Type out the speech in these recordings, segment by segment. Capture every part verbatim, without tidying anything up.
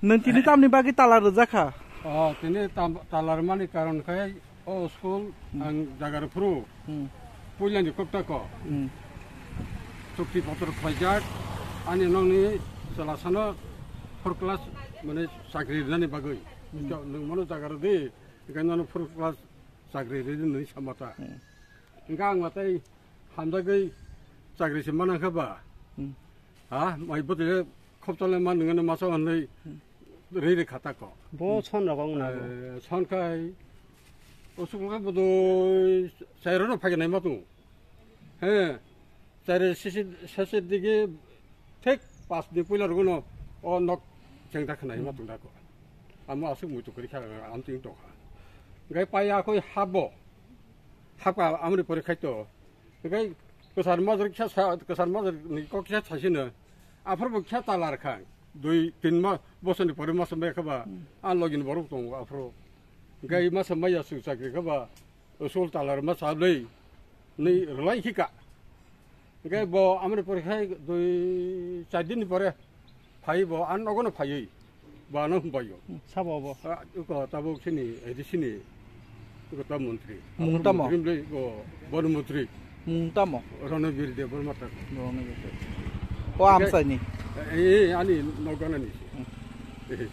Nwng tini tamni bagwi tala rwjak kha? O, tini tam-, tala rwmani karon khe o school Hmm. ang jaga rw phuru Hmm. puilani kokta ko. Hmm. Chukti potro khlaijak, ani nokni chwla sano four class mane chakri rwnani bagwi. Hmm. Nwng mano jaga rw di, hingke nono four class chakri rw di nini samata. Hmm. Hingke ang matai hamjagwi chakri se mana kha ba? Hmm. Ha, mai bwtwi khopchale man nungano masa hwnwi Hmm. rwi rwi khata ko. Bo son rok wng na bo. Eh, son khai, o sukul khai bodoi chairo no phaiga naima tung. He, chairo sisi, sisi digi thik pas ni puila rwgwno o nok chengda khna hima Hmm. tung da ko. Amo aswk muitu kwrwi kha, amtwing tong kha. Gai paya khoi habo. Hapka amri pore khai to. Hingke kwchar majra kisa sa, kwchar majra ni kok kisa sasino. Aphuru bo kisa talar kha. Dui tin ma, bosoni pore masa mai kha ba. Hmm. An login borok tongo aphuru. Hingke masa mai ya su chakri kha ba. Usul talar ma sablei. Ni rwlai khika. Hingke bo amri pore khai dui char din ni pore. Phai bo, an nogo no phaiwi. Bo ano humbai o. Sabo bo. Ah, uko tabuk sini, edi sini. Uko ta montri. Mung tamo? Montri mle uko bon montri. Mung tamo? Ronobir Debbarma ta. Ronobir Deb. O amsai ni. Eh, eh, ani nogo na ni. Hmm. Eh,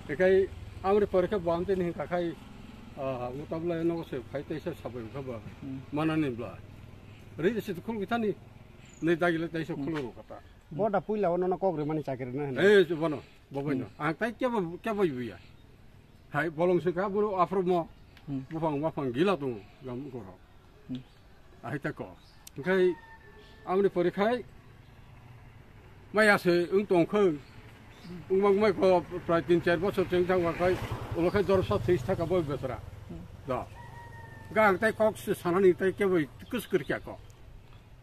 ekai amri pore khe bo amte ni kakai, ah, mutabla nogo se phai te se sabai kha ba. Hmm. Mana ni bla. Ri se khul kita ni. Nei dagile tai se Hmm. khulu ro kata. Bo da puila o nono kok rwmani chakri rwna hwnwi. Eh, se bono, bo boino. Hmm. Ang tai kebo, kebo buya. Hai, bolong se ka buro aphro mo. Hmm. Buphang, buphang gila tongo, gam goro. Hmm. Ahai ta ko. Hingkhai, amni pore khai, maya se wng tong khe, wng mang mai ko, prai tin char bosor cheng thang wa khai, ulo khai jor sa this thaka boi besra. Hmm. Da. Ga ang tai kok se sanani tai kebo kus kur kya ko.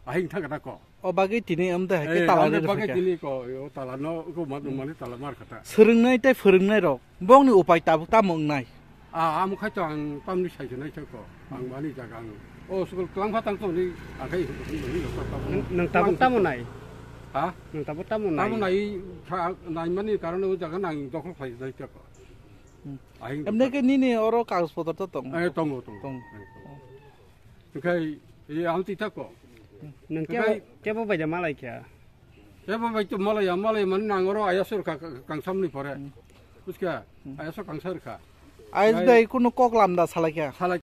Ahing thang kata ko. O bagwi tini amda hai khe Eh, tala amda rw bagwi kha. Tini ko, o tala no, ko ma, Hmm. mani tala mar kata. Swrwngnai tei phwrwngnai rok, bongni upai tabuk tamo wngnai? Ah, amo khai to ang tamni sai sai nai ko. Ang mani jaga ang. O school klang pha tang to ni, ang khai ni ni ni. Nwng, nwng tabuk tamo nai? Ha? Nwng tabuk tamo nai? Tamo nai, kha, nai mani karon o jaga nang dokhol khai nai ko. Hmm. Ahing Emne khe nini oro kagoj potor to tong? Eh, tongo, tongo. Tong. Eh, tongo. Hingkhai, e, ang twi tako. Nwng kebo, Hingkhai kebo bai da malai kha? Kebo bai to malai ya, malai mani nang oro ayasor kha, kha, kangsamni pore. Hmm. Buskha, Hmm. ayasor kangsar kha. Ayas Nai- bai kuno kok lamda salai kha? Salai